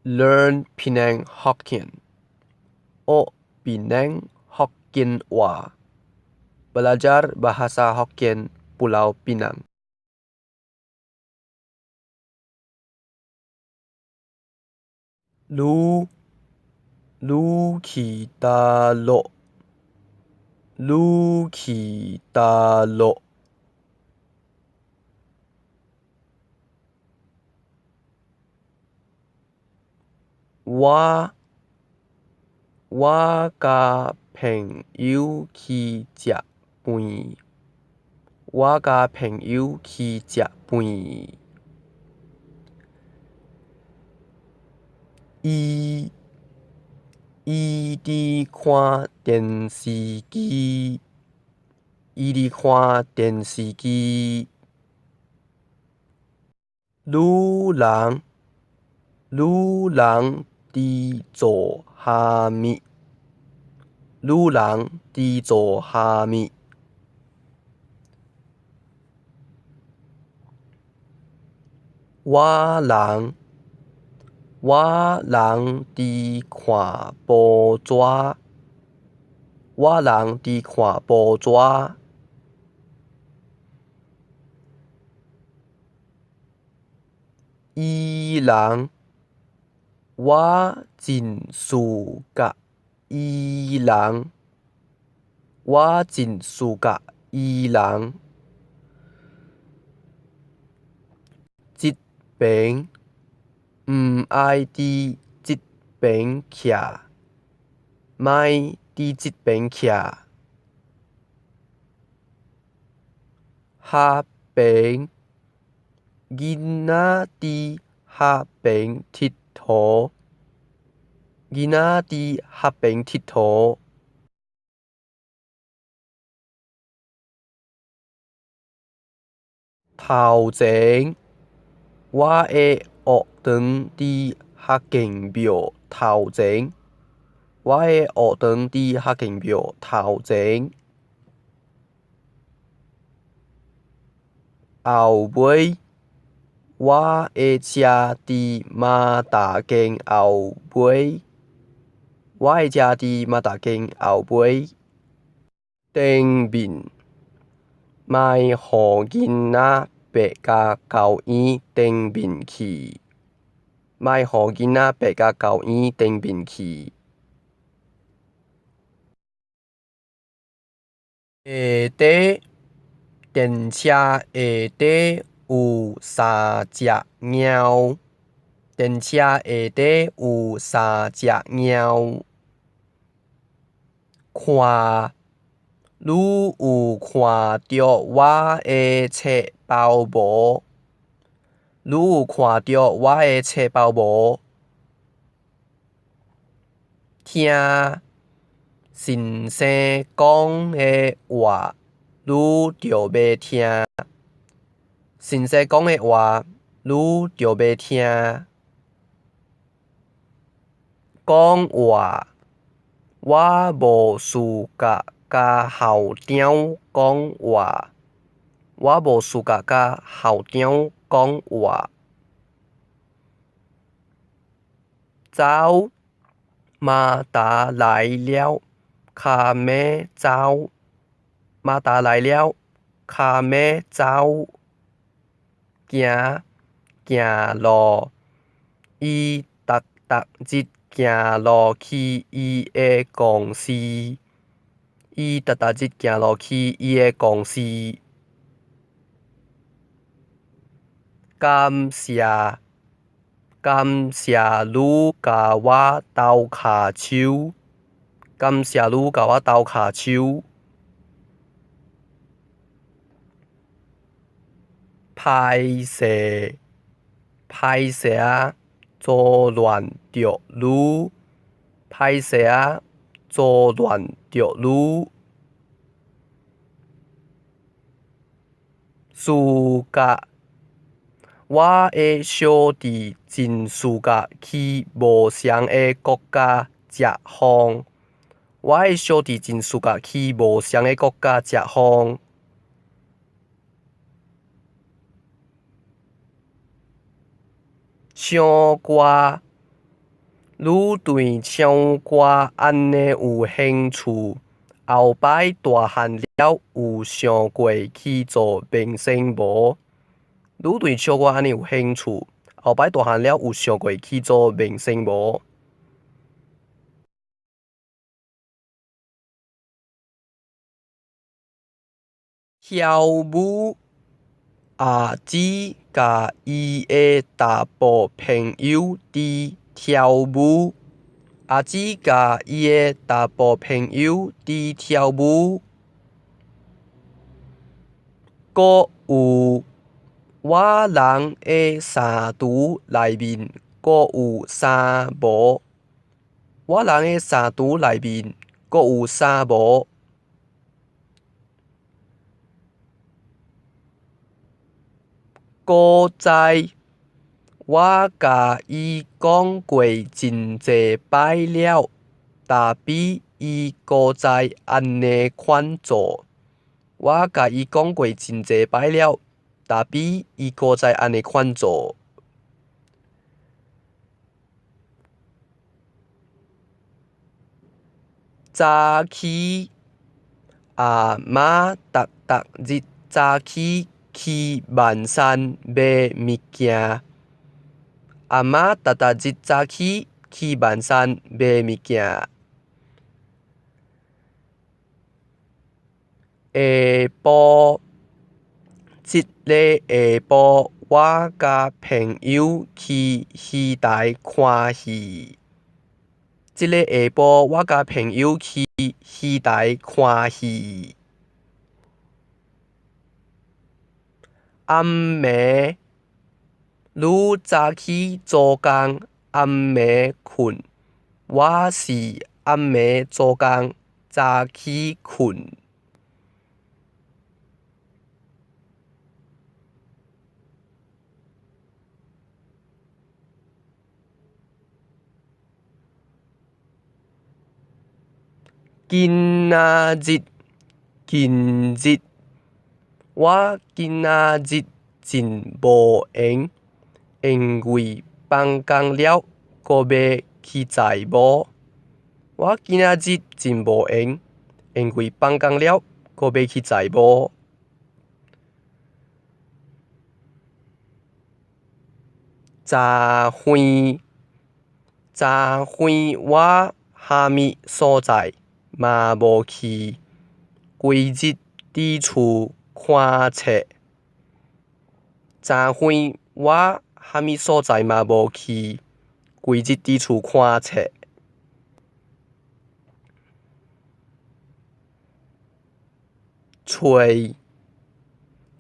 Learn Penang Hokkien，學檳城福建話。Belajar bahasa Hokkien Pulau Pinang。你你去佗落？你去佗落？我我佮朋友去食飯。我佮朋友去食飯。伊伊佇看電視機。伊佇看電視機。女人女人佇做啥物？女人佇做啥物？我人我人佇看報紙。我人佇看報紙。伊人我真 suka 伊人。我真 suka 伊人。這爿毋愛佇這爿徛，莫佇這爿徛。彼爿囡仔佇彼爿𨑨迌，囡仔佇彼爿𨑨迌。頭前我的學堂佇彼間廟頭前，我的學堂佇彼間廟頭前。後尾我的車佇馬達間後尾，我的車佇馬達間後尾。頂面莫予囡仔白共猴嬰頂面去，莫予囡仔白共猴嬰頂面去。下底電車下底有三隻貓，電車下底有三隻貓。看，你有看著我的冊包無？你有看著我的冊包無？聽先生講的話，你著欲聽。先生講的話，你著欲聽。講話，我無 suka 共校長講話，我無 suka 共校長講話。走，馬達來了，較欲走。馬達來了，較欲走。行，行路，伊逐逐日行路去伊的公司。伊逐逐日行路去伊的公司。感謝，感謝你共我鬥跤手。感謝你共我鬥跤手。歹勢，歹勢仔，阻亂著你。歹勢仔，阻亂著你。Suka，我的小弟真 suka 去無仝的國家食風。我的小弟真 suka 去無仝的國家食風。傷歌，汝對唱歌按呢有興趣，後擺大漢了有想過去做明星無？汝對唱歌按呢有興趣，後擺大漢了有想過去做明星無？曉舞。阿姊佮伊的查埔朋友佇跳舞。阿姊佮伊的查埔朋友佇跳舞。閣有。我人的衫櫥內面閣有衫無？我人的衫櫥內面閣有衫無？古知。我共伊講過真濟擺了，但伊閣再按呢款做。我共伊講過真濟擺了，但伊閣再按呢款做。早起。阿媽逐逐日早起去萬山買物件。阿媽逐逐日早起去萬山買物件。下晡。這个下晡，我佮朋友去戲台看戲。這个下晡，我佮朋友去戲台看戲。暗暝。汝早起做工，暗暝睏。我是暗暝做工，早起睏。今仔日，近日。我今仔日真無閒，因為放工了閣欲去載無。我今仔日真無閒，因為放工了閣欲去載無。昨昏，昨昏我啥物所在嘛無去，規日佇厝看冊。昨昏我啥物所在嘛無去，規日佇厝看冊。揣。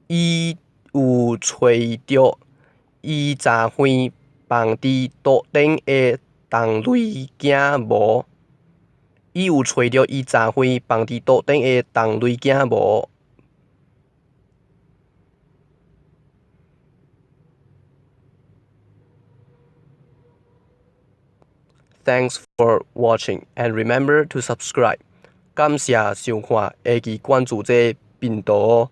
伊有揣著伊昨昏放佇桌頂的銅鐳鏡無？伊有揣著伊昨昏放佇桌頂的銅鐳鏡無？Thanks for watching and remember to subscribe。感謝收看，會記關注這個頻道哦。